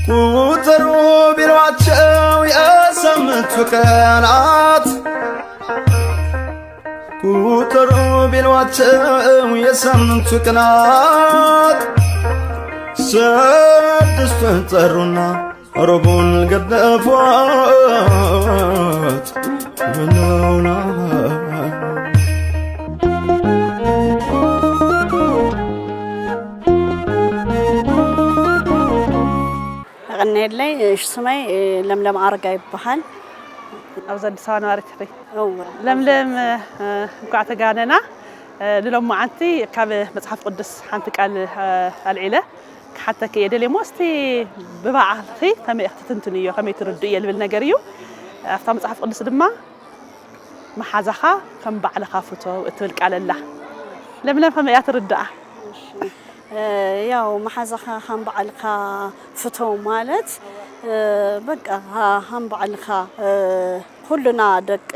ቁጠሩ ቢሏቸው የሳምንቱ ቀናት፣ ቁጠሩ ቢሏቸው የሳምንቱ ቀናት፣ ስድስቱን ጠሩና ሮቡን ገደፏት ብለውና። የቐንየለይ። ሽስመይ ለምለም ኣረጋ ይበሃል። ኣብዚ ኣዲስ ኣበባ ነባሪት ኢኺ። እወ። ለምለም፣ እ፣ እንኳዕ ተጋነና። እ፣ ንሎማዓንቲ ካብ መጽሓፍ ቅዱስ ሓንቲ ቃል፣ እ፣ ኣልዒለ ክሓተኪ እየ ደልየ እሞ፣ እስቲ ብባዕልኺ ከመይ ክትትንትንዮ፣ ከመይ ትርድእዮ ልብል ነገር እዩ። ኣብታ መጽሓፍ ቅዱስ ድማ መሓዛኻ ከም ባዕልኻ ፍቶ እትብል ቃል ኣላ። ለምለም ከመይ እያ ትርድኣ? እ፣ ያው መሓዛኻ ከም ባዕልካ ፍቶ ማለት፣ እ፣ በቃ ሃ-፣ ከም ባዕልካ፣ እ፣ ኩልና ደቂ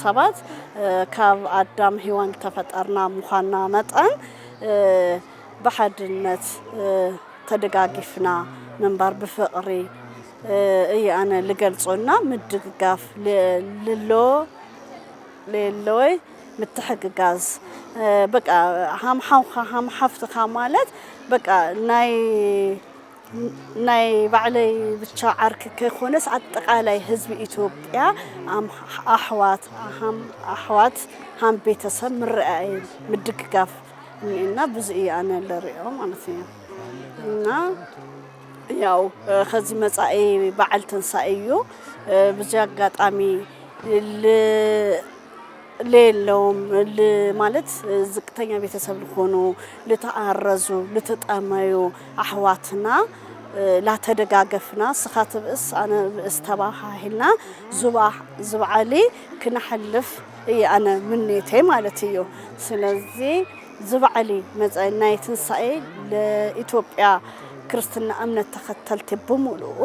ሰባት፣ እ፣ ካብ ኣዳም ሄዋን ዝተፈጠርና ምዃንና መጠን፣ እ፣ ብሓድነት፣ እ፣ ተደጋጊፍና ምንባር ብፍቕሪ፣ እ፣ እየ ኣነ ልገልጾ እና ምድግጋፍ ል-፣ ልሎ ሌለወይ ምትሕግጋዝ፣ እ፣ በቃ ሃም ሓውኻ ሃም ሓፍትኻ ማለት በቃ ናይ ናይ ባዕለይ ብቻ ዓርኪ ከይኮነስ ኣጠቃላይ ህዝቢ ኢትዮጵያ ኣም-፣ ኣሕዋት ሃም ኣሕዋት ሃም ቤተሰብ ምርኣይ ምድግጋፍ እኒኤና ብዙ እየ ኣነ ልሪኦ ማለት እዩ እና ያው እ፣ ከዚ መጻኢ በዓል ትንሳኤ እዩ እ፣ ብዚ ኣጋጣሚ ል- ለየለውም ል- ማለት ዝቅተኛ ቤተሰብ ዝኾኑ ልተኣረዙ ልተጠመዩ ኣሕዋትና ላተደጋገፍና ስኻ ትብእስ ኣነ ብእስ ተባሃሂልና ዙባ- ዝብዓሊ ክነሕልፍ እየ ኣነ ምኔተይ ማለት እዩ። ስለዚ ዝብዓሊ መጸ ናይ ትንሳኤ ለኢትዮጵያ ክርስትና እምነት ተኸተልቲ ብምሉኡ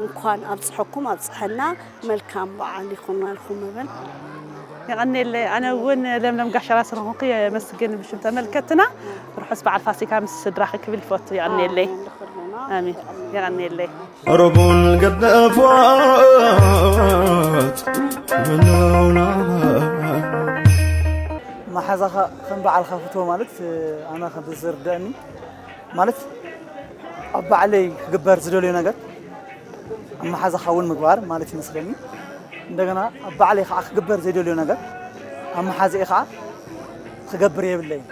እንኳን ኣብጽሐኩም ኣብጽሐና። መልካም በዓል ይኹን ኣልኩም እብል። የቐንየለይ። ኣነ እውን ለምለም ጋሻና ስለኾንኩ የመስግን ብሽም ተመልከትና። ርሑስ በዓል ፋሲካ ምስ ስድራኺ ክብል ይፈቱ። የቐንየለይ። ኣሜን። የቐንየለይ። ሮቡን ገደፏት ብለውና። መሓዛኻ ከም በዓልካ ፍትዎ ማለት ኣነ ከም ዝርደአኒ ማለት ኣብ ባዕለይ ክግበር ዝደልዮ ነገር ኣብ መሓዛኻ እውን ምግባር ማለት ይመስለኒ። እንደገና ኣብ ባዕለይ ከዓ ክግበር ዘይደልዮ ነገር ኣብ መሓዘኤ ከዓ ክገብር የብለይን።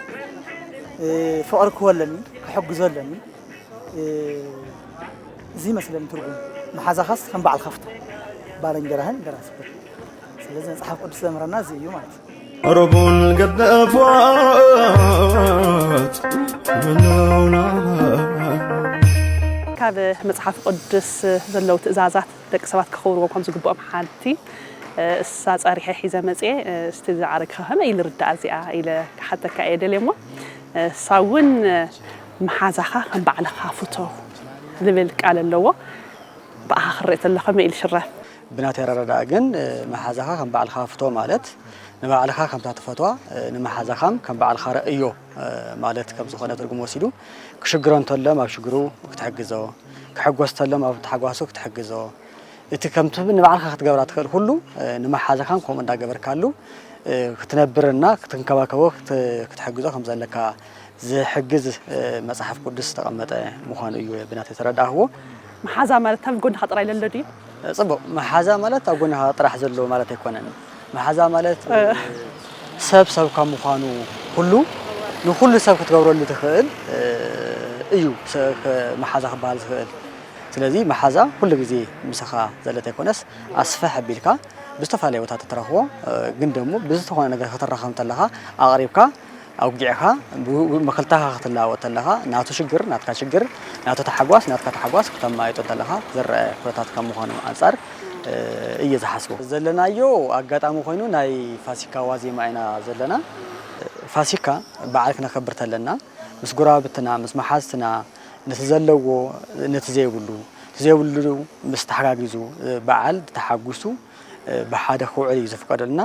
እ፣ ፍቕሪ ክህቦ ኣለኒ፣ ክሕግዞ ኣለኒ። እ፣ እዚ ይመስለኒ ትርጉም መሓዛኻስ ከም በዓልካ ፍቶ ባልንጀራህን እንደ ራስህ። ስለዚ መፅሓፍ ቅዱስ ዘምህረና እዚ እዩ ማለት እዩ። ሮቡን ገደፏት ብለውና። ካብ መጽሓፍ ቅዱስ ዘለዉ ትእዛዛት ደቂ ሰባት ክኽብርዎም ከም ዝግብኦም ሓንቲ እሳ ጸሪሐ ሒዘ መጽየ። እስቲ ዝዓረግካ ከመይ ኢሉ ርዳእ እዚኣ ኢለ ክሓተካ እየ ደልየ እሞ፣ እሳ እውን መሓዛኻ ከም ባዕልኻ ፍቶ ዝብል ቃል ኣለዎ። ብኣኻ ክረእ ተሎ ከመይ ኢሉ ሽረፍ? ብናተይ ኣረዳድኣ ግን መሓዛኻ ከም ባዕልኻ ፍቶ ማለት ንባዕልኻ ከምታ ትፈትዋ ንመሓዛኻም ከም ባዕልኻ ረእዮ ማለት ከም ዝኾነ ትርጉም ወሲዱ ክሽግሮ እንተሎ ኣብ ሽግሩ ክትሕግዞ፣ ክሕጎስ እንተሎ ኣብ ታሕጓሱ ክትሕግዞ፣ እቲ ከምቲ ንባዕልኻ ክትገብራ ትኽእል ኩሉ ንመሓዛኻም ከምኡ እንዳገበርካሉ ክትነብርና ክትንከባከቦ ክትሕግዞ ከም ዘለካ ዝሕግዝ መጽሓፍ ቅዱስ ዝተቐመጠ ምዃኑ እዩ ብናተይ ተረዳእኽዎ። መሓዛ ማለት ኣብ ጎንኻ ጥራይ ለሎ ድዩ? ጽቡቕ፣ መሓዛ ማለት ኣብ ጎንኻ ጥራሕ ዘሎ ማለት ኣይኮነን። መሓዛ ማለት ሰብ ሰብ ካብ ምዃኑ ኩሉ ንኹሉ ሰብ ክትገብረሉ ትኽእል እዩ መሓዛ ክበሃል ዝኽእል። ስለዚ መሓዛ ኩሉ ግዜ ምሳኻ ዘለት ኣይኮነስ ኣስፍሕ ኣቢልካ ብዝተፈላለየ ቦታ ተትረኽቦ ግን ደሞ ብዝተኾነ ነገር ከተራኸብ እንተለኻ ኣቕሪብካ ኣውጊዕካ መኽልታኻ ክትለዋወጥ ተለኻ ናቱ ሽግር ናትካ ሽግር ናቱ ተሓጓስ ናትካ ተሓጓስ ክተማይጦ እንተለኻ ዝረአ ኩነታት ካብ ምዃኑ ኣንጻር እየ ዝሓስቦ። ዘለናዮ ኣጋጣሚ ኮይኑ ናይ ፋሲካ ዋዜማ ኢና ዘለና። ፋሲካ በዓል ክነኸብር ተለና ምስ ጎረባብትና ምስ መሓዝትና ነቲ ዘለዎ ነቲ ዘይብሉ እቲ ዘይብሉ ምስ ተሓጋጊዙ በዓል ተሓጒሱ ብሓደ ክውዕል እዩ ዝፍቀደልና።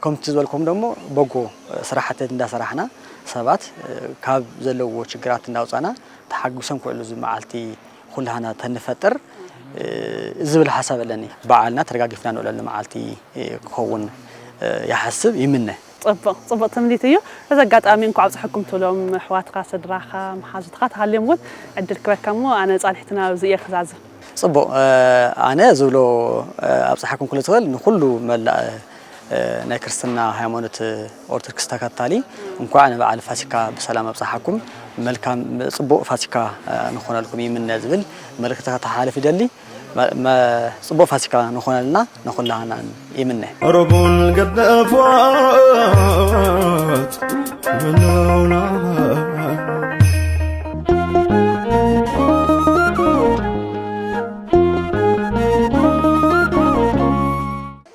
ከምቲ ዝበልኩም ደሞ በጎ ስራሕቲ እንዳሰራሕና ሰባት ካብ ዘለዎ ችግራት እንዳውፃና ተሓጒሶም ክውዕሉ እዚ መዓልቲ ኩላህና ተንፈጥር ዝብል ሓሳብ ኣለኒ። በዓልና ተደጋጊፍና ንውዕለሉ መዓልቲ ክኸውን ይሓስብ ይምነ። ፅቡቕ ፅቡቕ ትምኒት እዩ። በዚ ኣጋጣሚ እንኳዕ ኣብፀሐኩም ትብሎም ኣሕዋትካ፣ ስድራኻ፣ መሓዙትካ ተሃልዮም እውን ዕድል ክበካ እሞ ኣነ ፃንሒትና ኣብዚ እየ ክዛዝም። ፅቡቕ ኣነ ዝብሎ ኣብፀሓኩም ክሉ ትኽእል ንኩሉ መላእ ናይ ክርስትና ሃይማኖት ኦርቶዶክስ ተኸታሊ እንኳዕ ንበዓል ፋሲካ ብሰላም ኣብፀሓኩም። መልካም ፅቡቕ ፋሲካ ንኾነልኩም ይምነ ዝብል መልእኽቲ ከተሓላልፍ ይደሊ። መ- መ- ፅቡቕ ፋሲካ ንኾነልና ንኹላህናን ይምነ። ርቡን ገደፍዋት ምነውና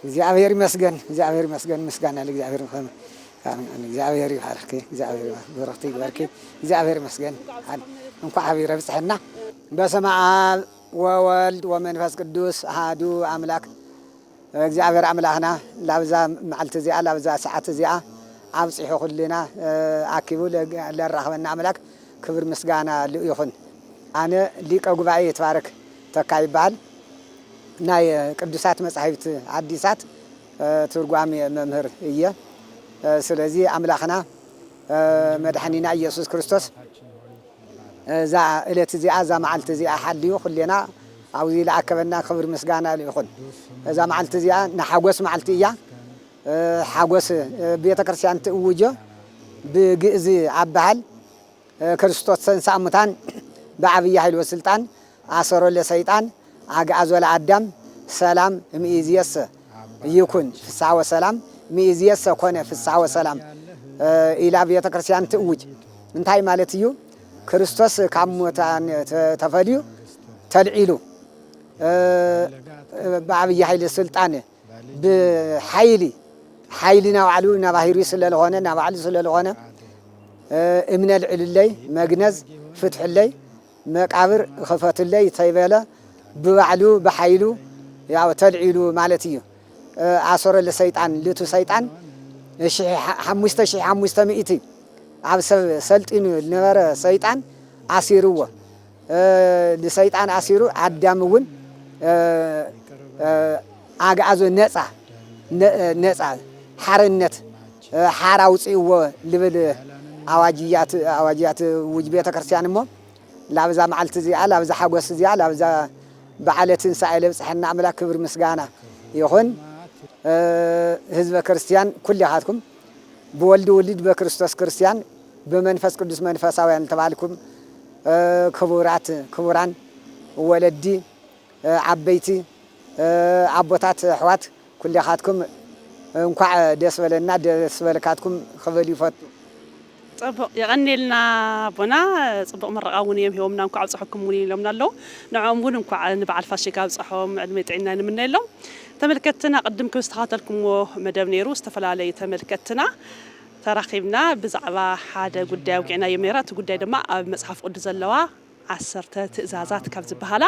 እግዚኣብሔር ይመስገን፣ እግዚኣብሔር ይመስገን፣ ምስጋና ለእግዚኣብሔር ይኹን። ኣሜን። እግዚኣብሔር ይባርኪ፣ እግዚኣብሔር ይባርክ፣ ብሩኽቲ ይግበርኪ። እግዚኣብሔር ይመስገን። ሓን- እንኳዕ ሓቢረ ብፅሐና። በስመ ኣብ ወወልድ ወመንፈስ ቅዱስ ኣሃዱ ኣምላክ። እግዚኣብሔር ኣምላኽና ላብዛ መዓልቲ እዚኣ ላብዛ ሰዓት እዚኣ ኣብፂሑ ኩልና ኣኪቡ ለራኸበና ኣምላክ ክብር ምስጋና ልኡ ይኹን። ኣነ ሊቀ ጉባኤ ይትባረክ ተካ ይበሃል። ናይ ቅዱሳት መጻሕፍት ኣዲሳት ትርጓሜ መምህር እየ። ስለዚ ኣምላኽና መድሓኒና ኢየሱስ ክርስቶስ እዛ እለት እዚኣ እዛ መዓልቲ እዚኣ ሓልዩ ኩሌና ኣብዚ ለኣከበና ክብር ምስጋና ይኹን። እዛ መዓልቲ እዚኣ ንሓጎስ መዓልቲ እያ። ሓጎስ ቤተ ክርስቲያን ትእውጆ ብግእዝ ኣበሃል ክርስቶስ ተንሥአ እሙታን ብዓብዪ ሓይል ወስልጣን ኣሰሮ ለሰይጣን ኣግዓዞ ለኣዳም ሰላም እምይእዜሰ ይኩን ፍስሓ ወሰላም እምይእዜሰ ኮነ ፍስሓ ወሰላም ኢላ ቤተ ክርስቲያን ትእውጅ። እንታይ ማለት እዩ? ክርስቶስ ካብ ሙታን ተፈልዩ ተልዒሉ ብዓብዪ ሓይሊ ስልጣን ብሓይሊ ሓይሊ ናባዕሉ ናባሂሩ ስለልኾነ ናባዕሉ ስለልኾነ እምነ ልዕሉለይ መግነዝ ፍትሑለይ መቃብር ክፈቱለይ ተይበለ ብባዕሉ ብሓይሉ ያው ተልዒሉ ማለት እዩ። ኣሰሮ ለሰይጣን ልቱ ሰይጣን ሓሙሽተ ሺሕ ሓሙሽተ ሚእቲ ኣብ ሰብ ሰልጢኑ ዝነበረ ሰይጣን ኣሲርዎ። ንሰይጣን ኣሲሩ ኣዳም እውን ኣግኣዞ ነፃ ነፃ ሓርነት ሓራ ኣውፅእዎ ልብል ኣዋጅያት ኣዋጅያት ውጅ ቤተ ክርስቲያን እሞ ላብዛ መዓልቲ እዚኣ ላብዛ ሓጎስ እዚኣ ላብዛ በዓለ ትንሳኤ ለብፅሐና ኣምላክ ክብር ምስጋና ይኹን። ህዝበ ክርስቲያን ኩሌኻትኩም ብወልድ ውሉድ በክርስቶስ ክርስቲያን ብመንፈስ ቅዱስ መንፈሳውያን ተባልኩም ክቡራት ክቡራን ወለዲ ዓበይቲ ኣቦታት ኣሕዋት ኩሌኻትኩም እንኳዕ ደስ በለና ደስ በለካትኩም ክብል ይፈቱ። ፅቡቕ የቐንየልና ኣቦና። ፅቡቕ ምረቓ እውን እዮም ሂቦምና እንኳዕ ኣብፀሐኩም እውን ኢሎምና ኣለዉ። ንዕኦም እውን እንኳዕ ንበዓል ፋሲካ ኣብፀሖም ዕድመ ጥዕና ንምነየሎም። ተመልከትና ቅድም ክብ ዝተኸታተልኩምዎ መደብ ነይሩ ዝተፈላለዩ ተመልከትና ተራኺብና ብዛዕባ ሓደ ጉዳይ ኣውቂዕናዮም ነይራ። እቲ ጉዳይ ድማ ኣብ መፅሓፍ ቅዱስ ዘለዋ ዓሰርተ ትእዛዛት ካብ ዝበሃላ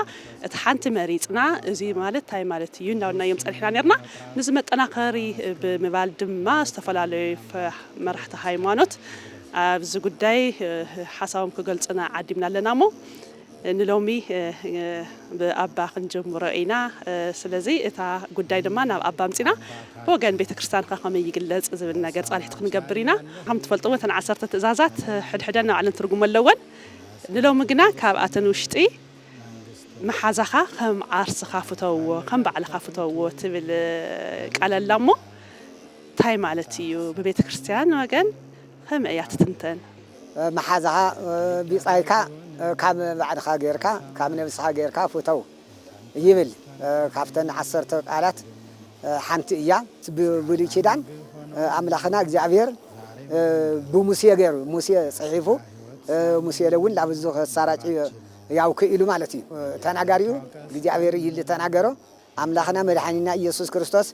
እቲ ሓንቲ መሪፅና እዚ ማለት እንታይ ማለት እዩ እናበልናዮም ፀኒሕና ነርና። ንዚ መጠናኸሪ ብምባል ድማ ዝተፈላለዩ መራሕቲ ሃይማኖት ኣብዚ ጉዳይ ሓሳቦም ክገልፁና ዓዲምና ኣለና እሞ ንሎሚ ብኣባ ክንጀምሮ ኢና። ስለዚ እታ ጉዳይ ድማ ናብ ኣባ ኣምፂና ብወገን ቤተ ክርስቲያንካ ከመይ ይግለፅ ዝብል ነገር ፃንሒት ክንገብር ኢና። ከም ትፈልጥዎ እተን ዓሰርተ ትእዛዛት ሕድሕደን ናባዕለን ትርጉም ኣለወን። ንሎሚ ግና ካብኣተን ውሽጢ መሓዛኻ ከም ዓርስኻ ፍተውዎ ከም ባዕልኻ ፍተውዎ ትብል ቃል ኣላ እሞ እንታይ ማለት እዩ? ብቤተ ክርስቲያን ወገን ከመይ እያ ትትንተን? መሓዛኻ ቢጻይካ ከም ባዕልኻ ጌርካ ካብ ነብስኻ ጌርካ ፍተው ይብል። ካብተን ዓሰርተ ቃላት ሓንቲ እያ። ብሉይ ኪዳን ኣምላኽና እግዚኣብሔር ብሙሴ ገይሩ ሙሴ ጽሒፉ ሙሴ እውን ላብዙ ከሳራጭ ያው ክኢሉ ማለት እዩ። ተናጋሪኡ እግዚኣብሔር ይል ተናገሮ ኣምላኽና መድሓኒና ኢየሱስ ክርስቶስ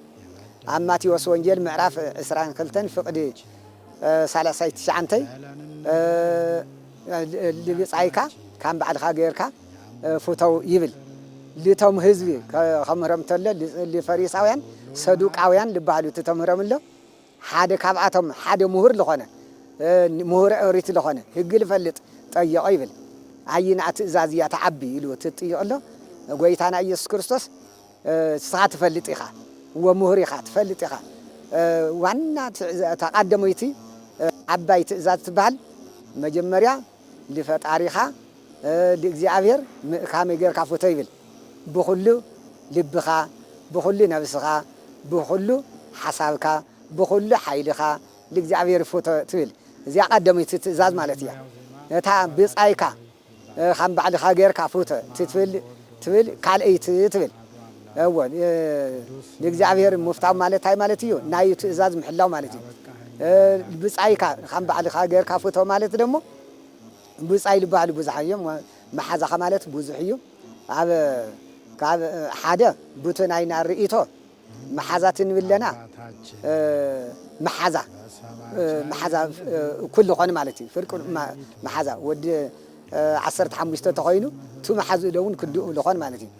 ኣብ ማቴዎስ ወንጌል ምዕራፍ ዕስራን ክልተን ፍቕዲ ሰላሳይ ትሽዓንተይ ልብጻይካ ካም ባዕልኻ ገይርካ ፍተው ይብል። ልቶም ህዝቢ ከምህሮም ተሎ ልፈሪሳውያን ሰዱቃውያን ልበሃሉ እቲ ተምህሮም ኣሎ ሓደ ካብኣቶም ሓደ ምሁር ልኾነ ምሁረ ኦሪት ልኾነ ህጊ ልፈልጥ ጠየቖ ይብል። ኣይንኣ ትእዛዝ እያ ትዓቢ ኢሉ ትጥይቕ ኣሎ። ጎይታና ኢየሱስ ክርስቶስ፣ እ፣ ንስኻ ትፈልጥ ኢኻ፣ ወምሁር ኢኻ፣ ትፈልጥ ኢኻ። እ፣ ዋና ትእዛ-፣ እታ ቀዳመይቲ፣ እ፣ ዓባይ ትእዛዝ ትበሃል መጀመርያ ንፈጣሪኻ፣ እ፣ ንእግዚኣብሔር ም-፣ ከመይ ጌርካ ፍቶ ይብል። ብኹሉ ልብኻ፣ ብኹሉ ነብስኻ፣ ብኹሉ ሓሳብካ፣ ብኹሉ ሓይልኻ ንእግዚኣብሔር ፍቶ ትብል። እዚኣ ቀዳመይቲ ትእዛዝ ማለት እያ። እታ ብጻይካ፣ እ፣ ከም ባዕልኻ ጌርካ ፍቶ ትብል፣ ትብል ካልኣይቲ ትብል። እወ፣ እ፣ ንእግዚኣብሔር ምፍታው ማለት እንታይ ማለት እዩ? ናይ ትእዛዝ ምሕላው ማለት እዩ። እ፣ ብጻይካ ከም ባዕልኻ ጌርካ ፍቶ ማለት ደሞ ብጻይ ዝበሃሉ ብዙሕ እዮም። መሓዛኻ ማለት ብዙሕ እዩ። ኣብ፣ ካብ ሓደ ቡቲ ናይና ርእይቶ መሓዛ ትንብል ኣለና። እ፣ መሓዛ፣ እ፣ መሓዛ፣ እ፣ እኩል ዝኾነ ማለት እዩ። ፍርቂ ማ-፣ መሓዛ ወዲ፣ እ፣ ዓሰርተ ሓሙሽተ ተኾይኑ፣ እቲ መሓዝኡ ደውን ክድኡ ዝኾን ማለት እዩ።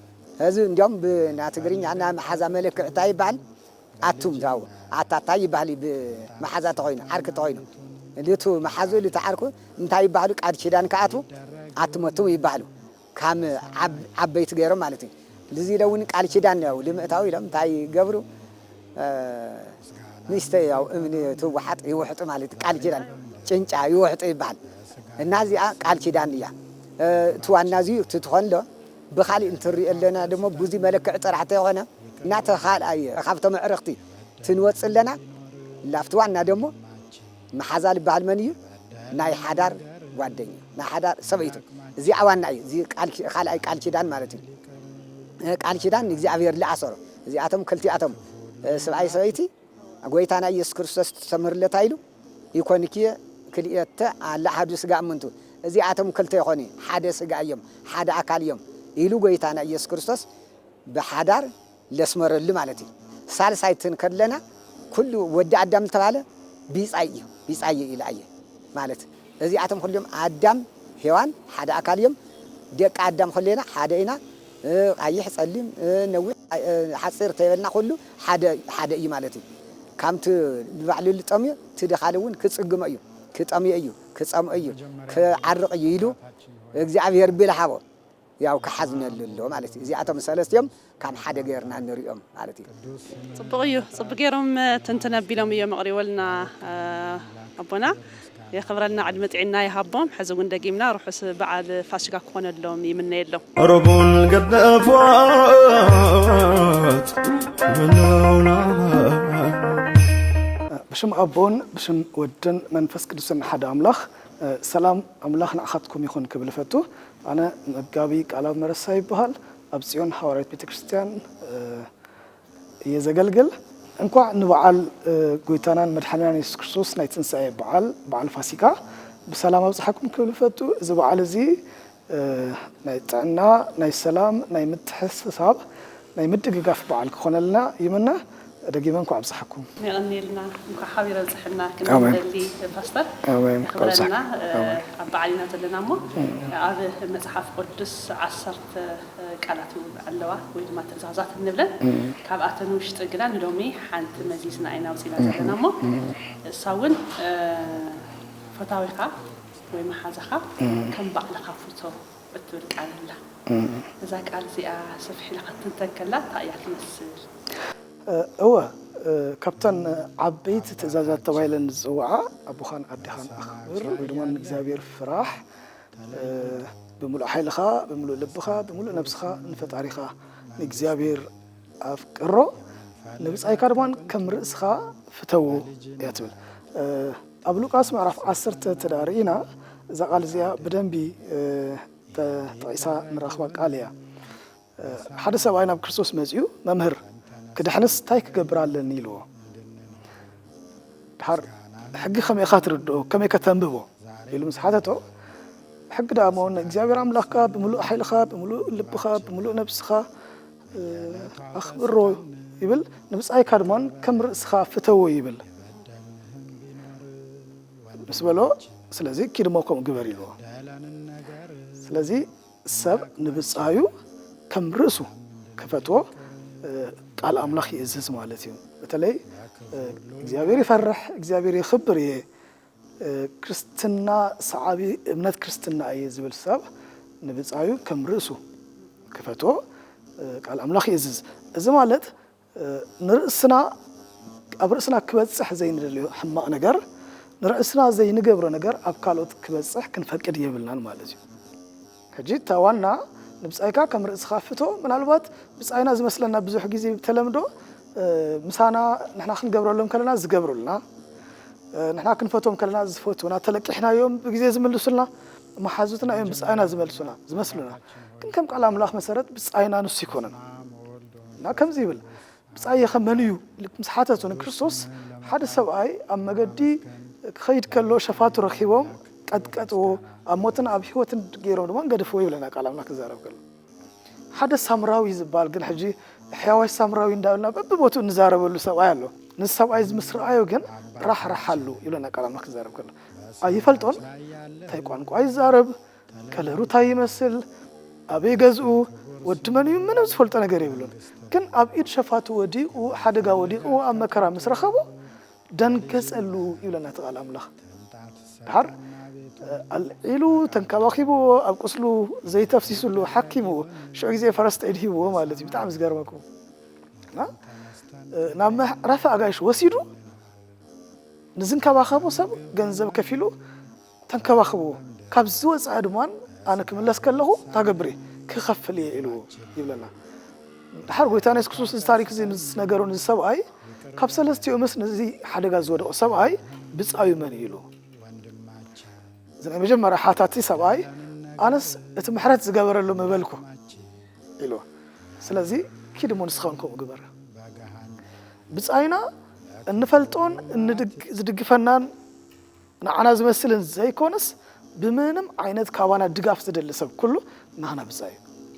እዚ እንዲያውም ብና ትግርኛ እና መሓዛ መለክዕ እንታይ ይበሃል? ኣቱም ዛው ኣታታይ ይበሃል እዩ። ብመሓዛ ተኾይኑ፣ ዓርኪ ተኾይኑ፣ ልቱ መሓዝኡ ልቱ ዓርኩ እንታይ ይበሃሉ? ቃል ኪዳን ክኣትዉ ኣትመቱም ይበሃሉ። ካም ዓብ-፣ ዓበይቲ ገይሮም ማለት እዩ። ልዚ ኢለ እውን ቃል ኪዳን ያው ልምእታዊ ኢሎም እንታይ ይገብሩ? እ፣ ንእሽተይ ያው እምኒ ትወሓጥ ይውሕጡ ማለት እዩ። ቃል ኪዳን ጭንጫ ይውሕጡ ይበሃል። እና እዚኣ ቃል ኪዳን እያ። እ፣ እቲ ዋና እዚ እዩ። እቲ ትኾን ዶ ብኻሊእ እንትሪኦ ኣለና ደሞ ብዙ መለክዕ ጥራሕ ተይኾነ እናተ ካልኣየ ካብቶም ኣዕርኽቲ ትንወጽእ ኣለና። ላፍቲ ዋና ደሞ መሓዛ ዝበሃል መን እዩ? ናይ ሓዳር ጓደኛ፣ ናይ ሓዳር ሰበይቱ። እዚኣ ዋና እዩ። እዚ ቃል ኪ-፣ ካልኣይ ቃል ኪዳን ማለት እዩ። እ፣ ቃል ኪዳን ንእግዚኣብሔር ዝኣሰሮ። እዚኣቶም ክልቲኣቶም፣ እ፣ ሰብኣይ ሰበይቲ ጎይታና ኢየሱስ ክርስቶስ ተስተምህርለታ ኢሉ ይኮንክየ ክልኤተ ኣለ ኣሐዱ ስጋ እምንቱ። እዚኣቶም ክልተ ይኾኑ፣ ሓደ ስጋ እዮም፣ ሓደ ኣካል እዮም ኢሉ ጎይታና ኢየሱስ ክርስቶስ ብሓዳር ለስመረሉ ማለት እዩ። ሳልሳይ ትንከለና ኩሉ ወዲ ኣዳም ዝተባለ ቢጻይ እዩ፣ ቢጻይ እዩ ኢሉ ኣየ ማለት። እዚኣቶም ኩሎም ኣዳም ሄዋን ሓደ ኣካል እዮም። ደቂ ኣዳም ኩሌና ሓደ ኢና። እ፣ ቀይሕ፣ ጸሊም፣ እ፣ ነዊሕ፣ እ፣ ሓጺር ተይበልና ኩሉ ሓደ፣ ሓደ እዩ ማለት እዩ። ካምቲ ንባዕሉ ልጠምዮ፣ እቲ ደኻሊ እውን ክጽግሞ እዩ፣ ክጠምዮ እዩ፣ ክጸምኦ እዩ፣ ክዓርቕ እዩ ኢሉ እግዚኣብሔር ቢል ሃቦ። ያው ክሓዝነሉ ኣሎ ማለት እዩ። እዚኣቶም ሰለስቲኦም ካብ ሓደ ገይርና ንሪኦም ማለት እዩ። ጽቡቕ እዩ። ጽቡቕ ገይሮም፣ እ፣ ትንትን ኣቢሎም እዮም ኣቕሪቦልና፣ እ፣ ኣቦና። የኽብረልና፣ ዕድመ ጥዕና ይሃቦም። ሕዚ እውን ደጊምና ርሑስ በዓል ፋሲጋ ክኾነሎም ይምነየሎም። ርቡን ገደፍዋት ምነውና። ብሽም ኣቦን ብሽም ወድን መንፈስ ቅዱስን ሓደ ኣምላኽ፣ እ፣ ሰላም ኣምላኽ ንዓኻትኩም ይኹን ክብል እፈቱ። ኣነ መጋቢ ቃላብ መረሳ ይበሃል። ኣብ ጽዮን ሃዋርያዊት ቤተ ክርስቲያን፣ እ፣ እየ ዘገልግል። እንኳዕ ንበዓል፣ እ፣ ጎይታናን መድሓኒናን የሱስ ክርስቶስ ናይ ትንሳኤ በዓል፣ በዓል ፋሲካ ብሰላም ኣብጽሓኩም ክብል እፈቱ። እዚ በዓል እዚ፣ እ፣ ናይ ጥዕና፣ ናይ ሰላም፣ ናይ ምትሕስሳብ፣ ናይ ምድግጋፍ በዓል ክኾነልና ይምነ። ደጊመ እንኳዕ ኣብጽሓኩም። የቐንየልና፣ እንኳዕ ሓቢር ኣብጽሐና ኣሜን። ክንደሊ ፓስተር። ኣሜን። እንኳዕ ኣብጽሓ-፣ የኽብረልና። እ፣ ኣሜን። ኣብ በዓል ኢና ዘለና እሞ፣ ኣብ መጽሓፍ ቅዱስ ዓሰርተ ቃላት ኣለዋ ወይ ድማ ትእዛዛት እንብለን። እም። ካብኣተን ውሽጢ ግና ንሎሚ ሓንቲ መዚዝና ኢና ኣውፂና እም። ዘለና እሞ፣ እም። እሳ እውን፣ እ፣ ፈታዊኻ ወይ መሓዛኻ እም። ከም ባዕልኻ ፍቶ እትብል ቃል ኣላ። እም። እዛ ቃል እዚኣ ስፍሕ ኢላ ክትንተን ከላ እንታይ እያ ትመስል? እ፣ እወ፣ እ፣ ካብተን ዓበይቲ ትእዛዛት ተባሂለን ዝፅውዓ ኣቦኻን ኣዴኻን ኣኽብር ወይ ድማ ንእግዚኣብሔር ፍራሕ፣ እ፣ ብምሉእ ሓይልኻ፣ ብምሉእ ልብኻ፣ ብምሉእ ነብስኻ ንፈጣሪኻ ንእግዚኣብሔር ኣፍቅሮ፣ ንብጻይካ ድማ ከም ርእስኻ ፍተዎ እያ ትብል። እ፣ ኣብ ሉቃስ ምዕራፍ ዓሰርተ እንተ ደኣ ርኢና፣ እዛ ቃል እዚኣ ብደንቢ፣ እ፣ ተጠቒሳ ንረኽባ ቃል እያ። እ፣ ሓደ ሰብኣይ ናብ ክርስቶስ መጺኡ፣ "መምህር፣ ክድሕንስ እንታይ ክገብር ኣለኒ?" ኢልዎ። ድሓር፣ "ሕጊ ከመይ ኢኻ ትርድኦ? ከመይ ከተንብቦ?" ኢሉ ምስ ሓተቶ፣ ሕጊ ደኣ እሞ ንእግዚኣብሔር ኣምላኽካ ብምሉእ ሓይልኻ፣ ብምሉእ ልብኻ፣ ብምሉእ ነብስኻ፣ እ፣ ኣኽብሮ ይብል፣ ንብጻይካ ድማ ከም ርእስኻ ፍተዎ ይብል ምስ በሎ፣ ስለዚ ኪድ እሞ ከምኡ ግበር ኢልዎ። ስለዚ ሰብ ንብጻዩ ከም ርእሱ ክፈትዎ፣ እ፣ ቃል ኣምላኽ ይእዝዝ ማለት እዩ። በተለይ፣ እ፣ እግዚኣብሔር ይፈርሕ፣ እግዚኣብሔር የኽብር እየ፣ እ፣ ክርስትና ሰዓቢ እምነት ክርስትና እየ ዝብል ሰብ ንብጻዩ ከም ርእሱ ክፈትዎ ቃል ኣምላኽ ይእዝዝ። እዚ ማለት ንርእስና ኣብ ርእስና ክበጽሕ ዘይንደልዮ ሕማቕ ነገር፣ ንርእስና ዘይንገብሮ ነገር ኣብ ካልኦት ክበጽሕ ክንፈቅድ የብልናን ማለት እዩ። ሕጂ እታ ዋና ንብጻይካ ከም ርእስኻ ፍቶ። ምናልባት ብጻይና ዝመስለና ብዙሕ ግዜ ብተለምዶ ምሳና ንሕና ክንገብረሎም ከለና ዝገብሩልና፣ ንሕና ክንፈትዎም ከለና ዝፈትውና፣ ተለቂሕናዮም ብግዜ ዝምልሱልና መሓዙትና እዮም ብጻይና ዝመልሱና ዝመስሉና። ግን ከም ቃል ኣምላኽ መሰረት ብጻይና ንሱ ይኮነን እና ከምዚ ይብል፣ ብጻየኸ መን እዩ ኢሉ ምስ ሓተቱ ንክርስቶስ፣ ሓደ ሰብኣይ ኣብ መገዲ ክኸይድ ከሎ ሸፋቱ ረኺቦም ቀጥቀጥዎ፣ ኣብ ሞትን ኣብ ህይወትን ገይሮም ድማ ገደፍዎ ይብለና ቃል ኣምላኽ ክዛረብ ከሎ። ሓደ ሳምራዊ ዝበሃል ግን ሕጂ ሕያዋይ ሳምራዊ እንዳበልና በብቦትኡ እንዛረበሉ ሰብኣይ ኣሎ። ንዚ ሰብኣይ እዚ ምስ ረኣዮ ግን ራሕራሕ ኣሉ ይብለና ቃል ኣምላኽ ክዛረብ ከሎ። ኣይፈልጦን፣ እንታይ ቋንቋ ይዛረብ፣ ከለሩ እንታይ ይመስል፣ ኣበይ ገዝኡ፣ ወዲ መን እዩ፣ ምንም ዝፈልጦ ነገር የብሉን። ግን ኣብ ኢድ ሸፋቱ ወዲቑ፣ ሓደጋ ወዲቑ፣ ኣብ መከራ ምስ ረኸቦ ደንገጸሉ ይብለና እቲ ቃል ኣምላኽ። ድሓር ኣልዒሉ ተንከባኺብዎ፣ ኣብ ቁስሉ ዘይተፍሲስሉ ሓኪምዎ፣ ሽዑ ግዜ ፈረስ ጥዒድ ሂብዎ ማለት እዩ። ብጣዕሚ ዝገርመኩም እና ናብ መዕረፊ ኣጋይሽ ወሲዱ ንዝንከባኸቦ ሰብ ገንዘብ ከፊሉ ተንከባኽብዎ፣ ካብ ዝወፅኣ ድማ ኣነ ክምለስ ከለኹ ታገብሬ ክኸፍል እየ ኢልዎ ይብለና። ድሓር ጎይታና የሱስ ክርስቶስ እዚ ታሪክ እዚ ምስ ነገሮ ንዚ ሰብኣይ ካብ ሰለስቲኡ ምስ ነዚ ሓደጋ ዝወደቐ ሰብኣይ ብጻዩ መን እዩ ኢሉ። እዚ ናይ መጀመርያ ሓታቲ ሰብኣይ ኣነስ እቲ ምሕረት ዝገበረሉ ምበልኩ ኢሉ። ስለዚ ኪድ እሞ ንስኻውን ከምኡ ግበር። ብጻይና እንፈልጦን እንድግ- ዝድግፈናን ንዓና ዝመስልን ዘይኮነስ ብምንም ዓይነት ካባና ድጋፍ ዝደሊ ሰብ ኩሉ ናህና ብጻዩ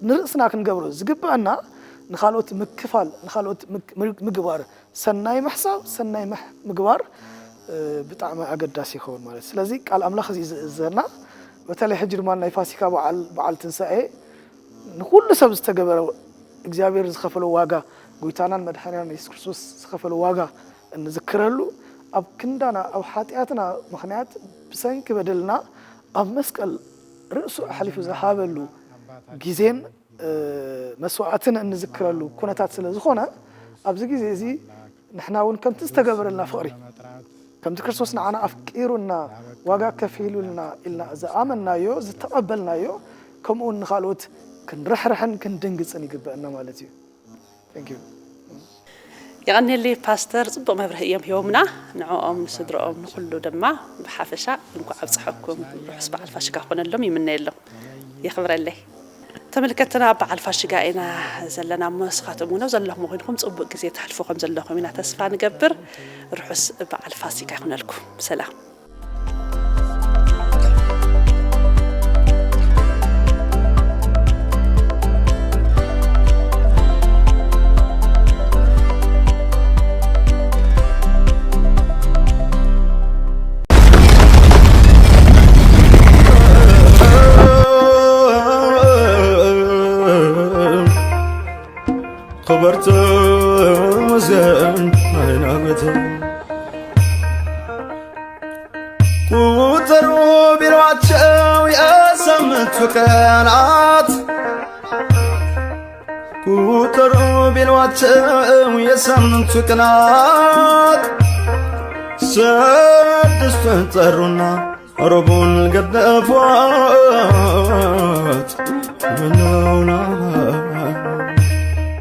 ንርእስና ክንገብሮ ዝግብአና ንኻልኦት ምክፋል ንኻልኦት ምግባር ሰናይ ምሕሳብ ሰናይ ምግባር ብጣዕሚ ኣገዳሲ ይኸውን ማለት ስለዚ ቃል ኣምላኽ እዚ ዝእዘና በተለይ ሕጂ ድማ ናይ ፋሲካ በዓል በዓል ትንሳኤ ንኩሉ ሰብ ዝተገበረ እግዚኣብሔር ዝኸፈሎ ዋጋ ጎይታናን መድሓኒናን የሱስ ክርስቶስ ዝኸፈሎ ዋጋ እንዝክረሉ ኣብ ክንዳና ኣብ ሓጢኣትና ምኽንያት ብሰንኪ በደልና ኣብ መስቀል ርእሱ ኣሕሊፉ ዝሃበሉ ግዜን መስዋዕትን እንዝክረሉ ኩነታት ስለ ዝኾነ ኣብዚ ግዜ እዚ ንሕና እውን ከምቲ ዝተገበረልና ፍቕሪ ከምቲ ክርስቶስ ንዓና ኣፍቂሩና ዋጋ ከፊሉልና ኢልና ዝኣመንናዮ ዝተቐበልናዮ ከምኡ እውን ንኻልኦት ክንርሕርሕን ክንድንግፅን ይግበአና ማለት እዩ። Thank you። የቐንየሊ ፓስተር፣ ጽቡቕ መብርሂ እዮም ሂቦምና። ንዕኦም፣ ንስድርኦም፣ ንኹሉ ድማ ብሓፈሻ እንኳዕ ኣብጽሐኩም፣ ርሑስ በዓል ፋሽካ ክኾነሎም ይምነየሎም። የኽብረለይ። ተመልከትና በዓል ፋሽጋ ኢና ዘለና እሞ ንስኻትኩም እውን ዘለኹም ኮይንኩም ጽቡቕ ግዜ ተሕልፉ ከም ዘለኹም ኢና ተስፋ ንገብር። ርሑስ በዓል ፋሲካ ይኹነልኩም። ሰላም። ክበርቱ ዘን ኣይናገቱ ቁጠሩ ቢልዋቸው የሳምንቱ ቀናት ቁጠሩ ቢልዋቸው የሳምንቱ ቀናት ስድስቱን ጠሩና ረቡን ገደፏት ምነው